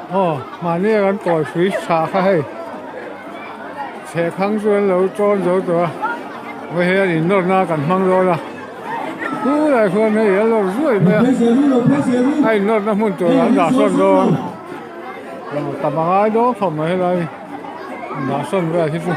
Aw mahni a kan kawi hrui chhah kha hei chhehkhang chu an lo tawn zo tawh a vawi hei an innawrna kan hmang dawn a tunah chuan hei a lawr zuai mai a a innawrna hmun tur an dah sawn dawn tam a ngai dawn khawp mai helai dah sawn vel hi chu.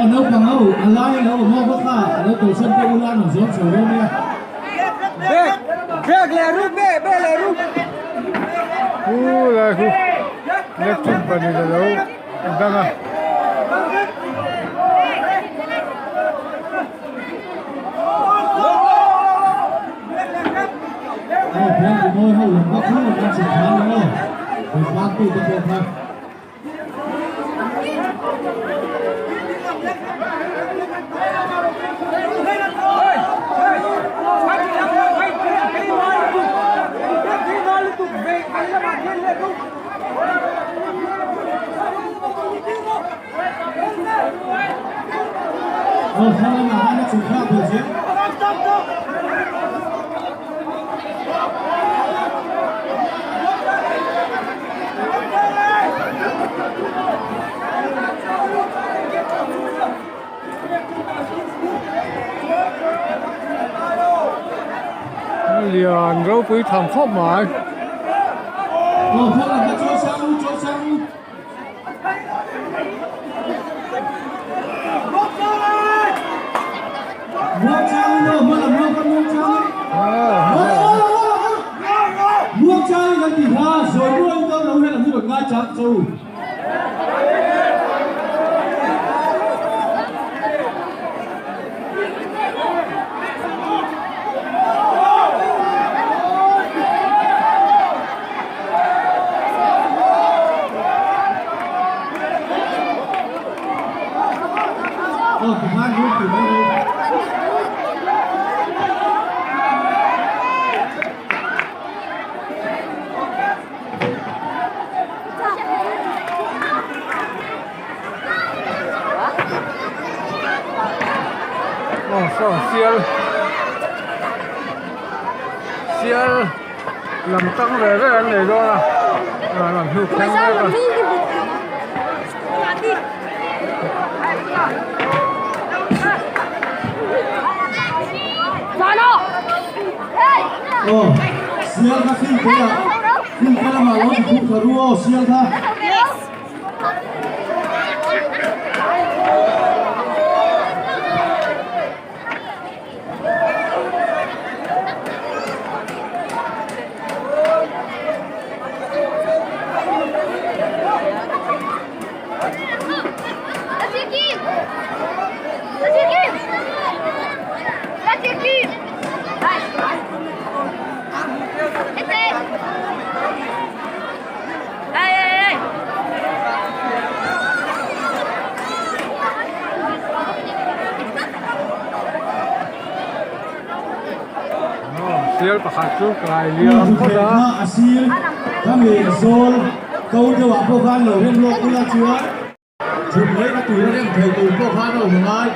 Naupang ho a lai lo awm ho bawk a lo kalsan te ula an zawm chho dawn nia. Bek leh rup be be leh rup. Hu lai hu electric ban in alo dang a. Aw phen ti mawi ho lam kha khu lam an chhuk khan ni maw he ban tu te pawh kha. Aw thla lamah khan a chhuk thlak belh zel. Lian ropui tham khawp mai. Aw saw sial sial lam tang ve ve an nei dawn a ah an hnuk thleng mek a. Aw sial kha fing pui ah fing kha lamah lo ti khum tha ru aw sial kha. Sial pakhat chu kai liam phawt a. A sir ka ngei zawl ko deuh ah pawh khan lo rem lawk ula chuan thut mai na tur a rem thei tur pawh khan a awm a ngai.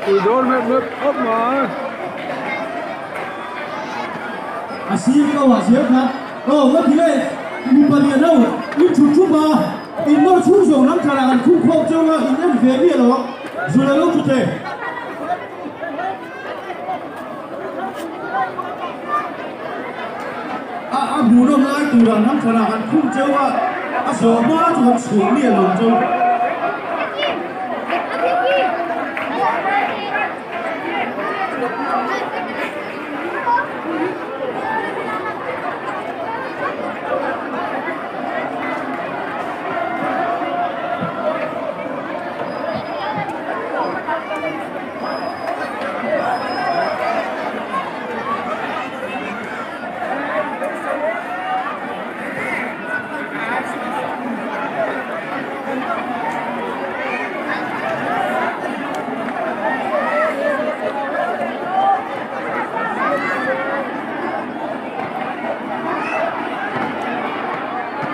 Tui dawn mep mep khawp mai. A sir ko ah zel kha aw nga ti le mipa lian ho in thut thup a in nawr chhung zawng lam thlan ah kan khung khawm cheu a in en ve miah lo ang zul a lo thu thei. A a hmuhnawm lai tur ah lam thlan ah kan khung cheu a a zawh hma chu kan chhuah miah lo ang cheu.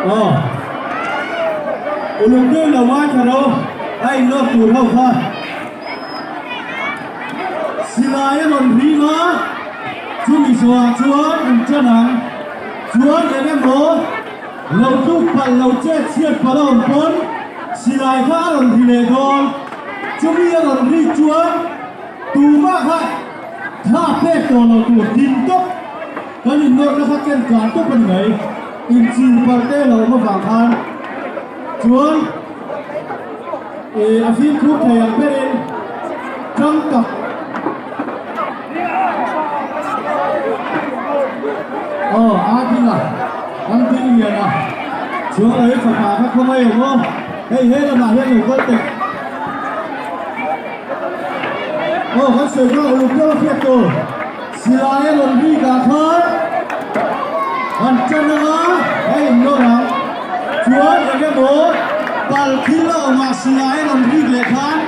Aw. Uluk deuh lo ngaithla rawh a inlawk tur ho kha. Silai a rawn ring a, chumi zawhah chuan an ṭan ang. Chuan eng emaw lo tluk palh lo chet chhiat palh a awm pawn silai kha a rawn ri leh dawn. Chumi a rawn rik chuan tumah kha thla pek tawh lo tur din tawp kan innawrhna kha ken kar tawp a ni mai. Inchir palh te lo awm avang khan chuan ih a fimkhur thei ang berin tang tak Aw a ding a, an ding lian a, chuan a fapa kha khawngaih ang aw, hei he lamah hian lo kal teh. Aw kan sawi kha uluk deuh a hriat tur, silai a rawn rik ah khan an tan ang a, a innawr ang, chuan eng emaw pal thil a awm ah silai a rawn rik leh khan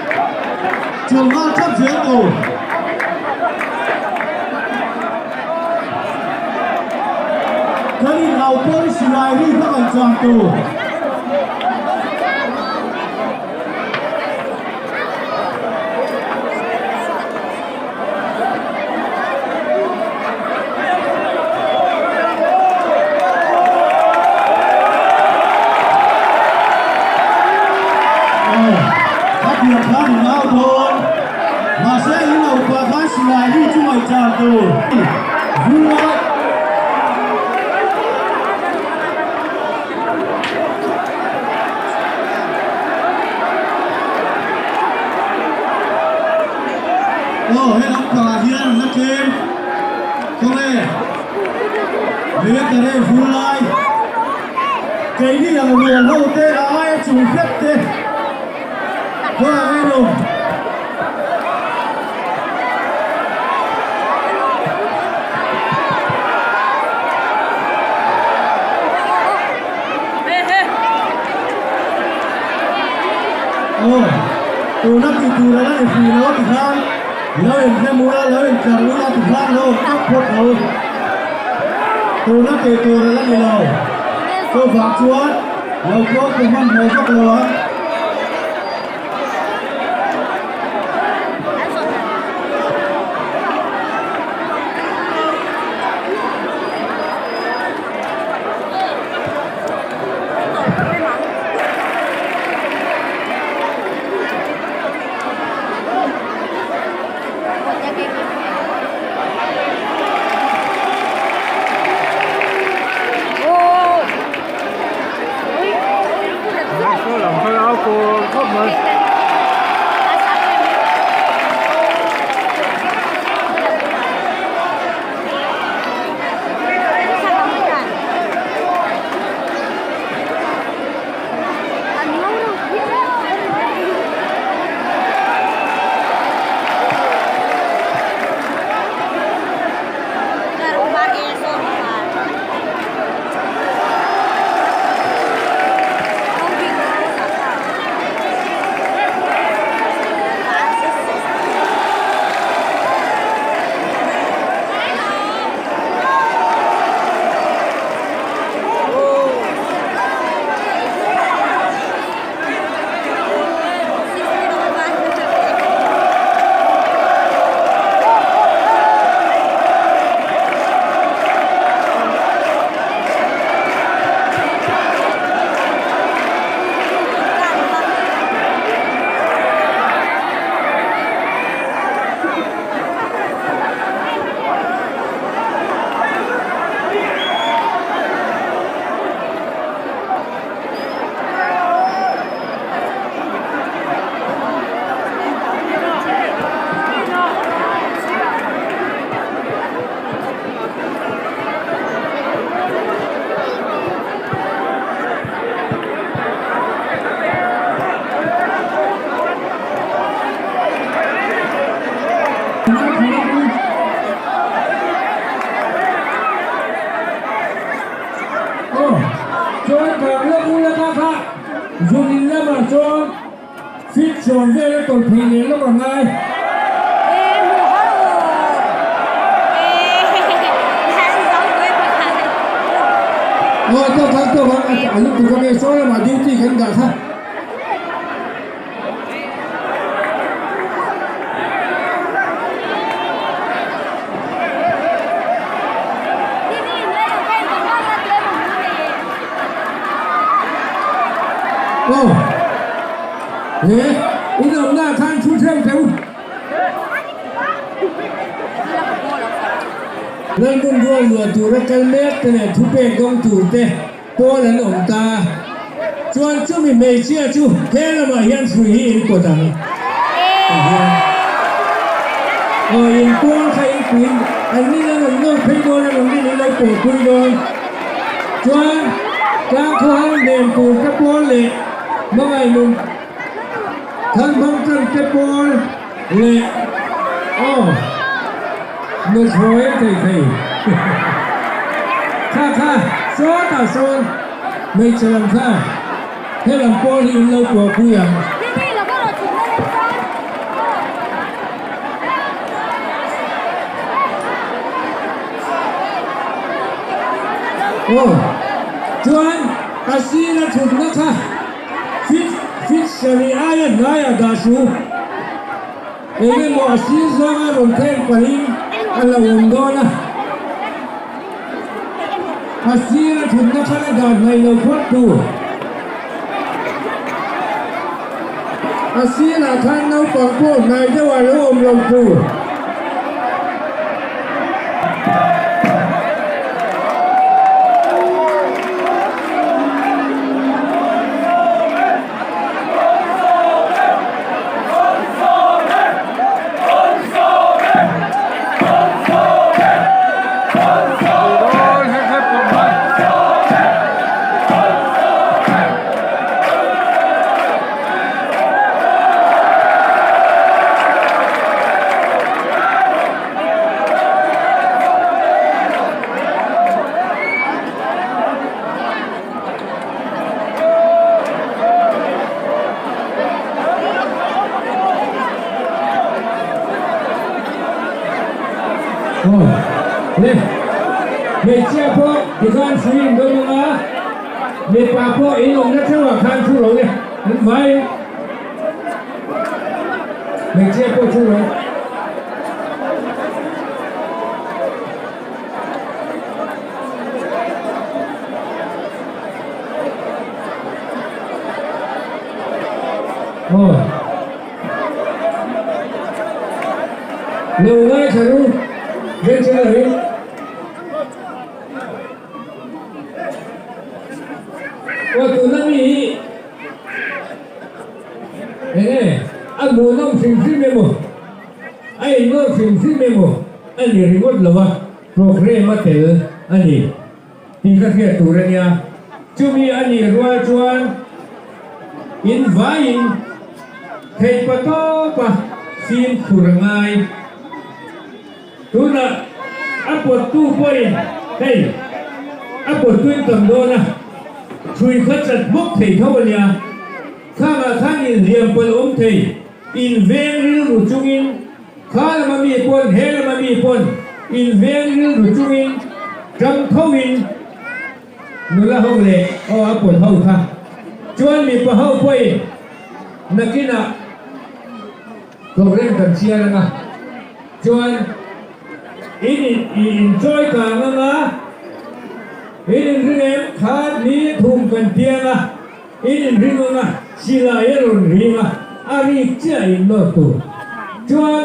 Chawlh nghal thap zel tur. Kan in au pawn silai ri kha kan chang tur. A pian khan in au dawn. Mahse in au pah khan silai hi chu ngaihchan tur. Vua. Aw he lampangah hian an la tlem. Khawnge He ka rei vur lai. Keini ang rual ho te a aia chung hlek te khawiah nge an awm? Aw, tuna tih tur ala ni hrih lo ti khan lo inhnem ula, lo intlar ula ti khan lo awm tawp phawt lo. Tuna tih tur ala ni lo. Chuvang chuan lo tluang pe hmanhmawh vak lo ang. Aw, chuan kang lawk u laka kha zun in lamah chuan fit sawn vel a tawlh phei leh lawk a ngai. Aw tawk ang tawk ang a lutuk ange saw lamah duty kan dah kha. Aw he in awmna ah khan thu theuh teh u. Lalmun rual luah tura kal mek te leh thupek dawng tur te pawl an awm ta. Chuan chumi hmeichhia chu he lamah hian hrui hi in pawt ang tah hian aw in pawl kha in pui an nin an rawn nawr phei dawn a rawn rin in lo pawhpui dawn. Chuan tlangkhawhar nen tur te pawl leh hmangaih Than hmang tan te pawl leh aw nuthlawi thei thei kha kha sawtah sawn hmeichhe lam kha helam pawl hi in lo puahpui ang. Aw chuan a sira thutna kha. Fit fit sarih aia hnaiah dah su. Eng emaw a sir zawnga rawn thleng pahin a lo awm dawn a. A sir a thutna khan a dah hnaih lo phawt tur. A sirah khan naupang pawh hnai deuhah lo awm lo tur. Hmeichhia pawh tikhan hrui in dawn ang a, mipa pawh in awmna theuhah khan thu ro le an vai. Hmeichhia pawh thu ro. Aw. Lo ngaithla ru, Rachel a hi. Aw tuna mi hi enge a hmuhnawm hrim hrim emaw a innawr hrim hrim emaw a ni ringawt lo a, programme a tel a ni tih ka hriat tur a nia. Chumi a nih rual chuan in vaiin theihpa tawpa fimkhur a ngai. Tunah a pawttu pawhin hei a pawttu in tam dawn a, hrui kha chat hmawk thei tho a nia. Khangah khan inhliam palh awm thei, inveng rilru chungin kha lama mi pawn he lama mi pawn inveng rilru chungin ṭang thoin nula ho leh aw a pawt ho kha chuan mipa ho pawhin nakinah Program kan chhiar anga chuan in in i inchawi kang anga in inring em khat ni thum kan piang a in inring anga silai a rawn ring a a rik chiah in nawr tur chuan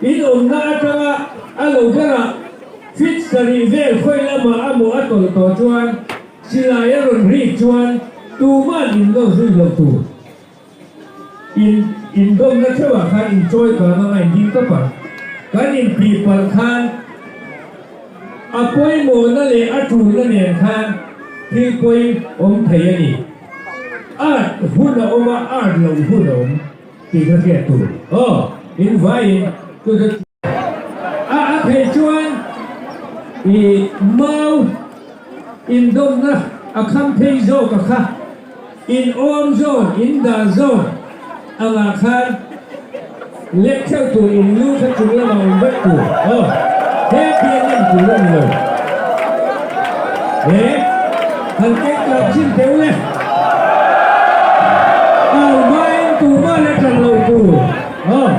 in awmna atanga a lo berah fit sarih vel khawi lamah a maw a tawlh tawh chuan silai a rawn rik chuan tuman in nawr zui lo tur. In indawmna theuhah khan inchawi kang anga inding tawp a, kan inpih palh khan a pawimawhna leh a tulna nen khan thil pawi awm thei a ni. Art hun a awm a, art loh hun a awm tih kha hriat tur. Aw, invaiin chu chu. A a theih chuan i mau indawmna a kham phei zawk a kha. In awm zawn, in dah zawn angah khan lek theuh tur, in lu kha chung lamah awm vek tur. Aw, he pian nem tur a ni lo. He. Han keng kang chin teh u le. Au hmain tumah la ṭan lo tur. Aw.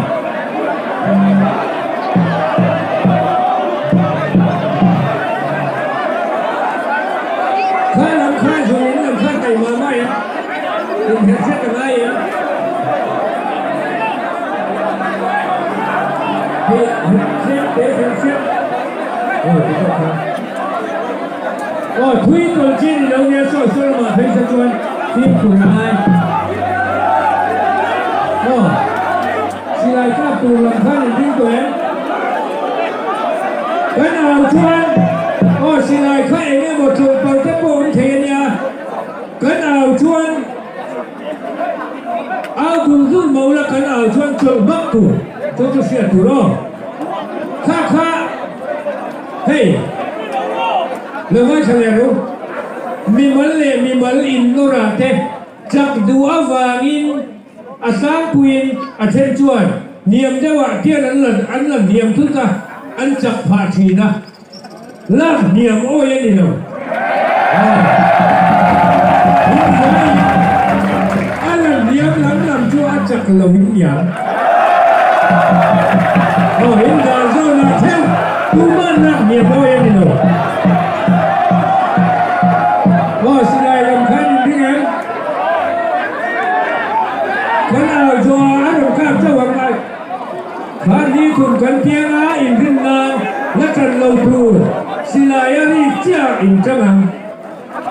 Kha lam kha zawng in lam kha taima mai em? Inherh hret a ngai em? Hei tlem te herh hret. Aw ti tawk kha. Aw thui tawlh chin i lo nia sawi sawi lamah phei se chuan fimkhur a ngai. Aw silai kap tur lam khan in ding tawh em? Kan au chuan aw silai kha eng emaw tlawh palh te pawh awm thei a nia. Kan au chuan au dul dul mo la kan au chuan chawlh hmak tur chu chu hriat tur aw. Kha kha hei lo ngaithla leh ru. Mimal leh mimal innawr ah te chak duh avangin a tlangpuiin a then chuan hniam deuh ah tian an la an la hniam thut a an chak phah thin a. Lak hniam awi a ni lo. A la hniam lam lam chu a chak lo in niang. Aw in dan zawn ah theuh tuman lak hniam awi a ni lo. Aw silai lam khan in ring em? Kan au zawh ah a rawn kap chauh ang a. Khan hi kum kan piang a inrin nan la tan lo tur silai a rik chiah in tang ang.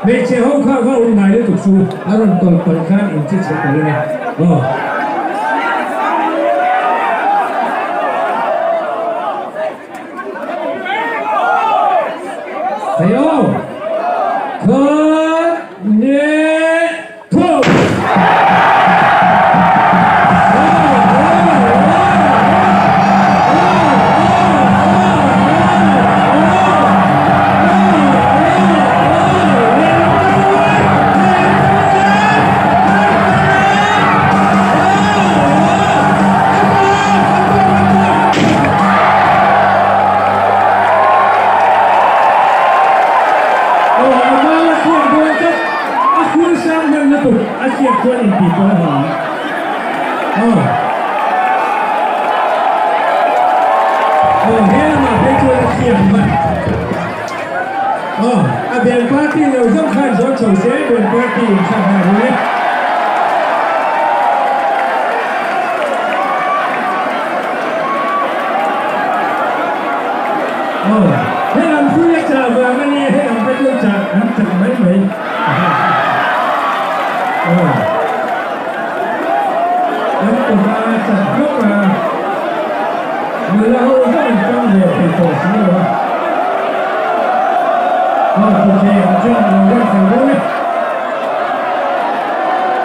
Hmeichhe ho kha va um ngai lutuk chu a rawn tawlh palh khan in chi chhe palh ania aw. Thei aw. Khat leh thum. Aw a mal a chhuak dawn tlat, a khur sang hman lutuk a hriat chuan intih pawh a hmu ang. Aw aw he lamah phei chuan a hriat hman. Aw a band party lo zawng khan zawn chho se band party in kha nghal ru e. Aw, he lam chu a chah vang a nia, he lam te chu chah an chak mai mai. Aw, an tum a, chak hlawk a, nula ho zawng an tang ve thei tawh si lo a. Aw, thutthleng ah chuan an lo rem fel dawn e.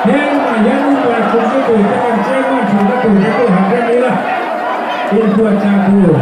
He lamah hian upa thutna tur te kan chairman thutna tur te pawh han rem ila, inpuahchah tur.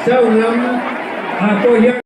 Sound lam ah pawh hian.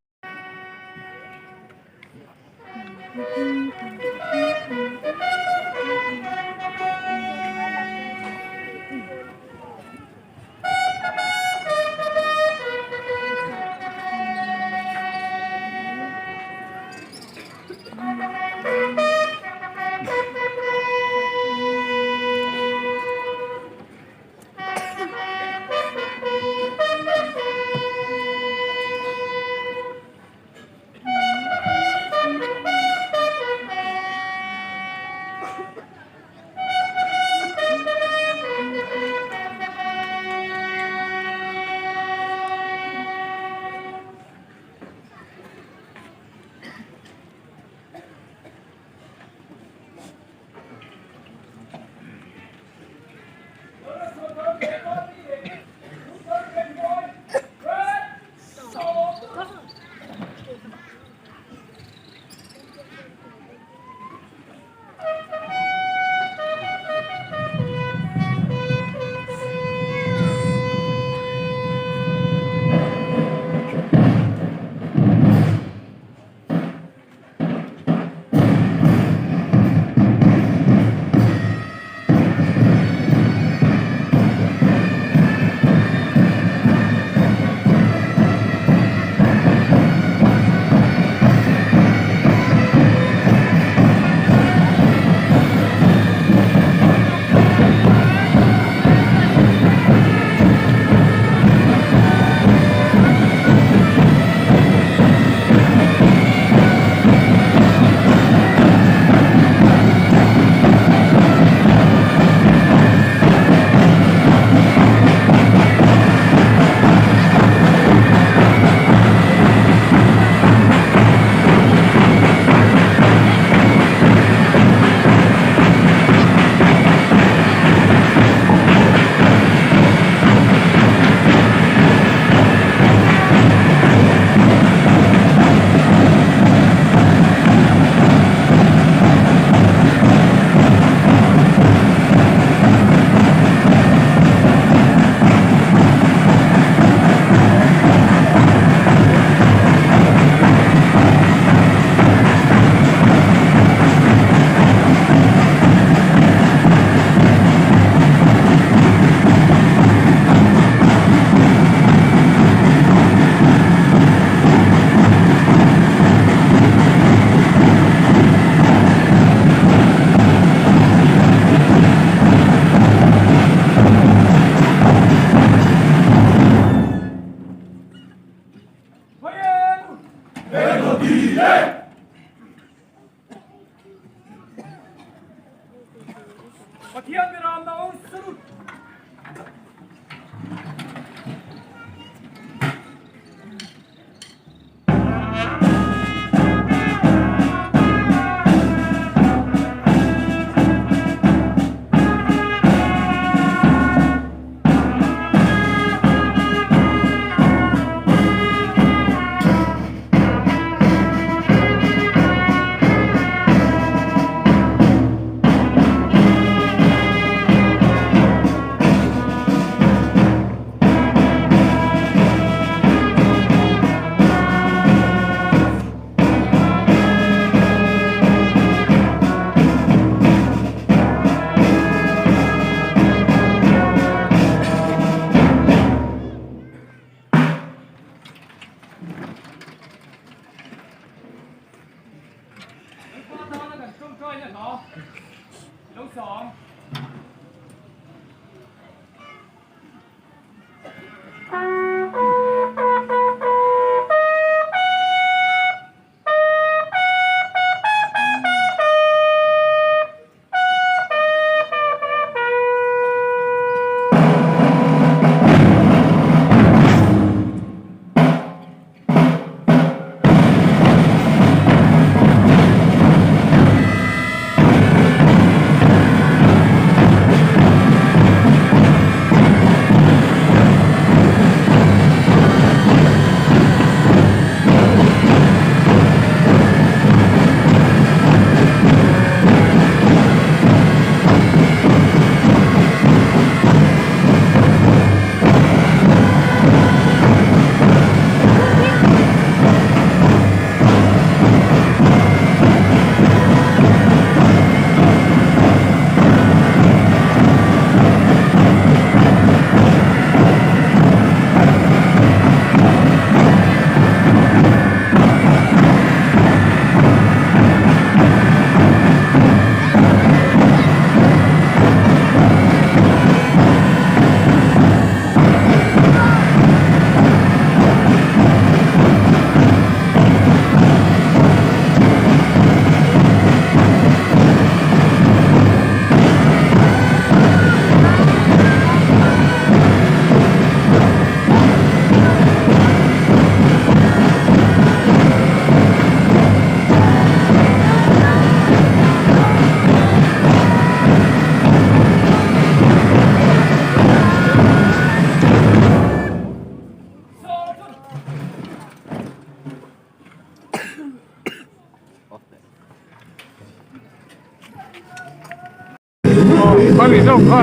Khami zawk kha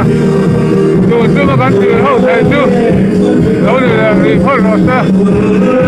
tun tuma kan tir ho thei chu lo ni leh rih phawt rawh se.